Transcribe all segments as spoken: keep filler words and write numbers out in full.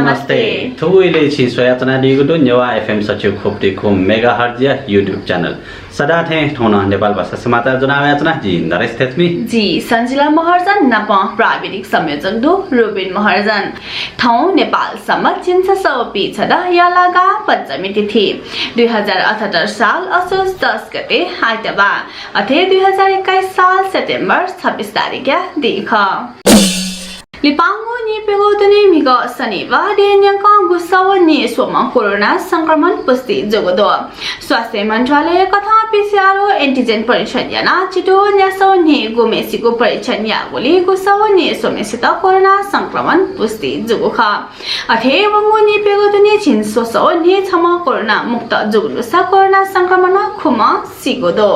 नमस्ते। थुगु इलय् छिं स्वयाच्वनादीगु दु नेवाः एफएम सच्छि खुप्ति खुम मेगाहर्जया YouTube channel। सदां थें थौं नं नेपाल भाषा समाचार ज्वना वयाच्वना जि नरेश थेच्मी। जि सञ्जिला महर्जन नाप प्राविधिक संयोजक दु रुबिन महर्जन। थौं नेपाल सम्बत झिंछसः व पीछदँ यालागा पञ्चमी तिथि, दुई हजार अठहत्तर साल असोज दस गते आइतबार, अथे दुई हजार एक्काइस साल सेप्टेम्बर छब्बिस तारिखया दिं खः। लिपांगु नीप्यघौ दुने म्हिगः शनिबार देय् न्यंकं गुसः व नीस्वम्ह कोरोना संक्रमण पुष्टि जूगु दु। स्वास्थ्य मन्त्रालयकथं पीसीआर व एन्टिजेन परीक्षण यानाः चितुवा न्यासः व न्हय्‌गूम्हेसिगु परीक्षण याःगुलिं गुसः व नीस्वम्हेसित कोरोना संक्रमण पुष्टि जूगु खः। अथे वंगु नीप्यघौ दुने झिंस्वसः व न्हय्‌छम्ह कोरोना मुक्त जूगु दुसा कोरोना संक्रमणं खुम्ह सीगु दु।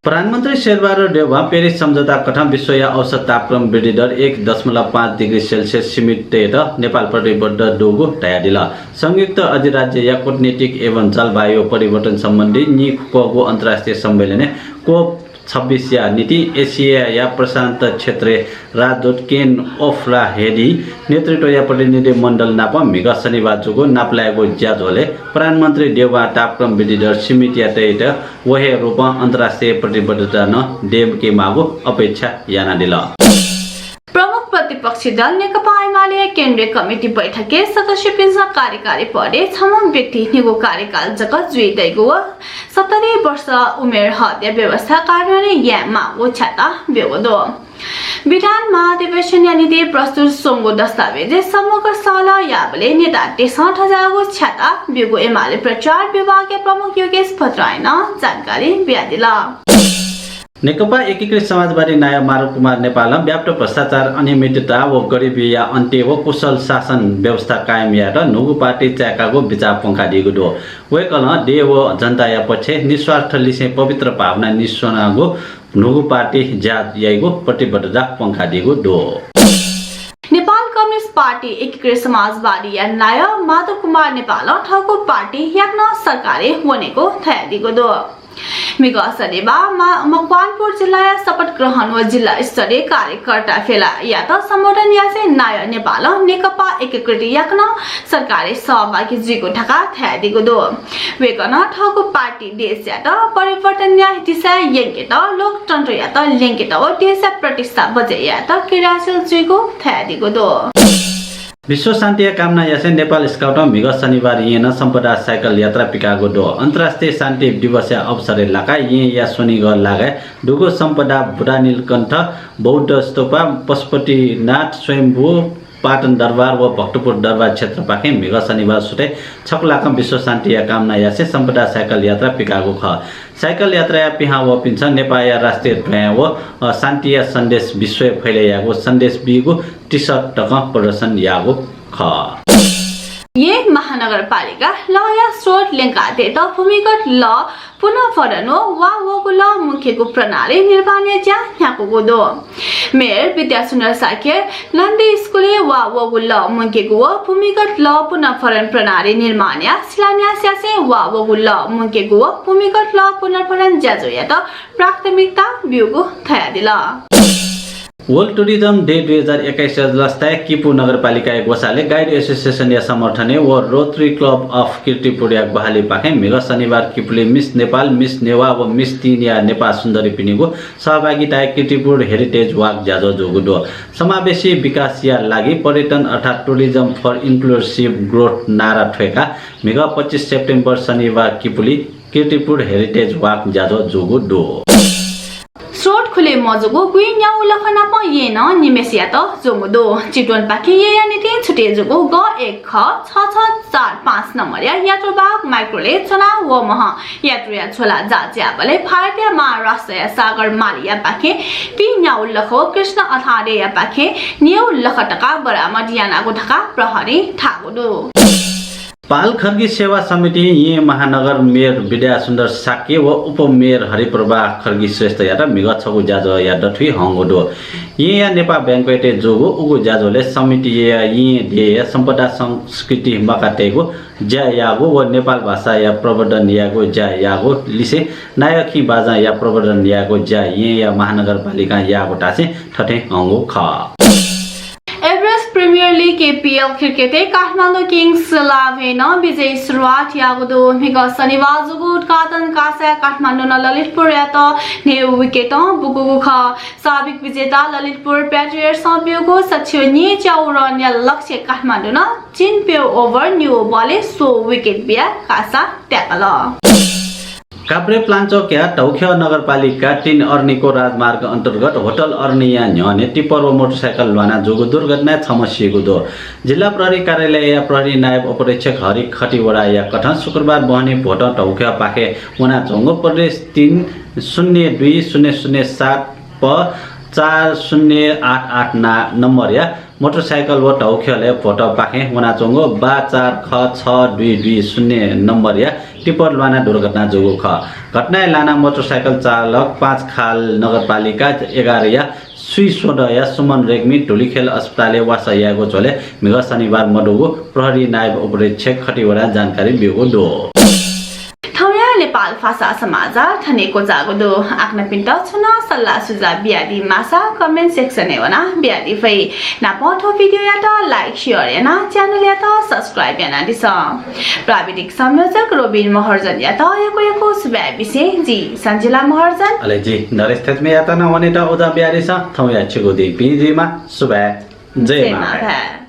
प्रधानमन्त्री शेरबहादुर देउवां पेरिस सम्झौताकथं विश्वया औसत तापक्रम वृद्धि दर एक दशमलव पाँच डिग्री सेल्सियस सीमित तयेत नेपाल प्रतिबद्ध दुगु धयादिल। संयुक्त अधिराज्यया कूटनीतिक एवं जलवायु परिवर्तन सम्बन्धी नीक्वःगु अन्तर्राष्ट्रिय सम्मेलनय् कोप छब्बिसया निंतिं एसियाया प्रशान्त क्षेत्रय् राजदूत केन ओफ्लाहेडी नेतृत्वया प्रतिनिधि मण्डल नाप म्हिगः शनिबार जूगु नापलायेगु ज्याझ्वलय् प्रधानमन्त्री देउवां तापक्रम वृद्धि दर सीमित यायेत व हे रूपं अन्तर्राष्ट्रिय प्रतिबद्धता नं देय्‌केमाःगु अपेक्षा यानादिल। प्रमुख प्रतिपक्षी दल नेकपा एमालेया केन्द्रीय कमिटी बैठकय् सदस्यपिन्सं कार्यकारी पदय् छम्ह व्यक्ति निगू कार्यकाल जक जुइ दइगु व सत्तरी वर्ष उमेर हदया व्यवस्था कार्यान्वयन यायेमाःगु छ्याता ब्यूगु दु। विधान महाधिवेशनया निंतिं प्रस्तुत स्वंगू दस्तावेजय् समग्र सहलह याःबलय् नेतातय्सं थज्याःगु छ्याता ब्यूगु एमाले प्रचार विभागया प्रमुख योगेश भट्टराईं जानकारी बियादिल। नेकपा एकीकृत समाजवादी नायः माधव कुमार नेपालं व्याप्त भ्रष्टाचार, अनियमितता व गरिबीया अन्त्य व कुशल शासन व्यवस्था कायम यायेत न्हूगु पार्टी चाय्‌कागु बिचाः प्वंकादीगु दु। वय्‌कलं देय् व जनताया पक्षय् निस्वार्थ लिसें पवित्र भावना निस्वनागु न्हूगु पार्टी ज्या याइगु प्रतिबद्धता प्वंकादीगु दु। नेपाल कम्युनिस्ट पार्टी एकीकृत समाजवादीया नायः माधव कुमार नेपालं थःगु पार्टी याकनं सरकारय् वनेगु धयादीगु दु। म्हिगः शनिबार मा-, मकवानपुर जिल्लाया शपथ ग्रहण व जिल्ला स्तरीय कार्यकर्ता भेलायात सम्बोधन यासें नायः नेपालं नेकपा एकीकृत याकनं सरकारय् सहभागी जुइगु धकाः धयादीगु दु। वय्‌कलं थःगु पार्टी देशयात परिवर्तनया दिशाय् यंकेत, लोकतन्त्रयात ल्यंकेत व देशया प्रतिष्ठा बचय् यायेत क्रियाशील जुइगु धयादीगु दु। विश्व शान्तिया कामना यासें नेपाल स्काउटं म्हिगः शनिबार येँनं सम्पदा साइकल यात्रा पिकाःगु दु। अन्तर्राष्ट्रिय शान्ति दिवसया अवसरय् लाकाः येँया स्वनिगः लागाय् दुगु सम्पदा बुद्ध नीलकण्ठ बौद्ध स्तूपा, पशुपतिनाथ स्वयम्भू, पाटन दरबार व भक्तपुर दरबार क्षेत्रपाखें म्हिगः शनिबार सुथय् छकू लाखं विश्व शान्तिया कामना यासें सम्पदा साइकल यात्रा पिकाःगु खः। साइकल यात्राया पिहां वःपिन्सं नेपाःया राष्ट्रिय ध्वजा व, अ, शान्तिया सन्देश विश्वय् फैले याःगु सन्देश बीगु टी-सर्ट तकं प्रदर्शन याःगु खः। येँ महानगरपालिकां लःया स्रोत ल्यंकातयेत भूमिगत लः पुनर्भरण व वा वःगु लः मुंकेगु प्रणाली निर्माणया ज्या न्ह्याकूगु दु। मेयर विद्यासुन्दर शाक्यं नन्दी स्कुलय् वा वःगु लः मुंकेगु व भूमिगत लः पुनर्भरण प्रणाली निर्माणया शिलान्यास यासें वा वःगु लः मुंकेगु व भूमिगत लः पुनर्भरण ज्याझ्वःयात प्राथमिकता ब्यूगु धयादिल। World Tourism Day दुई हजार एक्काइसया लसताय् किपू नगरपालिकाया ग्वसालय् Guide Association या समर्थनय् व Rotary Club of कीर्तिपुरया ग्वाहालिपाखें म्हिगः शनिबार किपुली मिस नेपाल, मिस नेवाः व मिस टिनया नेपाः सुन्दरीपिनिगु सहभागिताय् कीर्तिपुर Heritage Walk ज्याझ्वः जूगु दु। समावेशी विकासया लागि पर्यटन अर्थात् Tourism for Inclusive Growth नारा थ्वय्काः म्हिगः पच्चिस सेप्टेम्बर शनिबार किपुली कीर्तिपुर Heritage Walk ज्याझ्वः जूगु दु। स्रोत खुले मजूगु गुँइ न्यागू लख नाप येँनं निम्हेसियात ज्वंगु दु। चितवनपाखें येँया निंतिं छुटे जूगु ग एक ख छ छ चार पाँच नम्बरया यात्रुवाहक माइक्रोले च्वना वःम्ह यात्रुया झोला जाँच याःबलय् भारतया महाराष्ट्रया सागरमालीयापाखें पीन्यागू लख व कृष्ण अथाँडेयापाखें न्यगू लख तका बरामद यानागु धकाः प्रहरीं धाःगु दु। पाल खड्गी सेवा समितिं येँ महानगर मेयर विद्यासुन्दर शाक्य व उपमेयर हरिप्रभा खड्गी श्रेष्ठयात म्हिगः छगू ज्याझ्वःया दथुइ हंगु दु। येँया नेपाः banquet-य् जूगु उगु ज्याझ्वलय् समितिया येँ देय्‌या सम्पदा संस्कृति म्वाकातयेगु ज्या याःगु व नेपाल भाषाया प्रवर्धन यायेगु ज्या याःगु लिसें नायःखिं बाजंया प्रवर्धन यायेगु ज्या येँया महानगरपालिकां याःगु धासें थथे हंगु खः। एभरेस्ट प्रिमियर केपीएल क्रिकेटय् काठमाडौँ किङ्स लाभय् नं विजयी सुरुवात याःगु दु। म्हिगः शनिबाः जूगु उद्घाटन कासाय् काठमाडौं नं ललितपुरयात न्हय्‌गू विकेटं बुकूगु खः। साबिक विजेता ललितपुर प्याट्रियट्सं ब्यूगु सच्छि व नीच्यागू रनया लक्ष्य काठमाडौं नं तीन प्यौ ओभर निगू बलय् स्वः विकेट बियाः कासा त्याकल। काभ्रेपलाञ्चोकया धौख्यः नगरपालिका तीन अरनिको राजमार्ग अन्तर्गत होटल अरनिया न्ह्यःने टिप्पर व मोटरसाइकल ल्वाना जूगु दुर्घटनाय् छम्ह सीगु दु। जिल्ला प्रहरी कार्यालयया प्रहरी नायब उपरीक्षक हरि खतिवडाया कथं शुक्रबार बहनी भोटं धौख्यःपाखे वनाच्वंगु प्रदेश तीन शून्य दुई शून्य शून्य सात प चार शून्य आठ आठ ना नम्बरया मोटरसाइकल व धौख्यलय् भोटःपाखें वनाच्वंगु बा चार ख छ दुई दुई शून्य नम्बरया टिप्पर ल्वाना दुर्घटना जूगु खः। घटनाय् लानाः मोटरसाइकल चालक पाँचखाल नगरपालिका एघारया स्वीस्वदँया सुमन रेग्मी धुलिखेल अस्पतालय् वासः यायेगु झ्वलय् म्हिगः शनिबार मदुगु प्रहरी नायब उपरीक्षक खतिवडां जानकारी ब्यूगु दु। थौंया नेपाल भाषा समाचार थन हे क्वचाःगु दु। आखनापिन्त छुं नं सल्लाह सुझाव बियादी माःसा comment section-य् वनाः बियादी फइ। नापं थ्व भिडियोयात like, share यानाः च्यानलयात subscribe यानादिसँ। प्राविधिक संयोजक रोबिन महर्जनयात यक्व यक्व सुभाय् बिसें जि सञ्जिला महर्जन। अले जि नरेश थेच्मीयात नं वनेत उजं बियादिसँ। थौंया छिगु दिं भिं जुइमा। सुभाय्। जय जय मांभाय्। मांभाय्।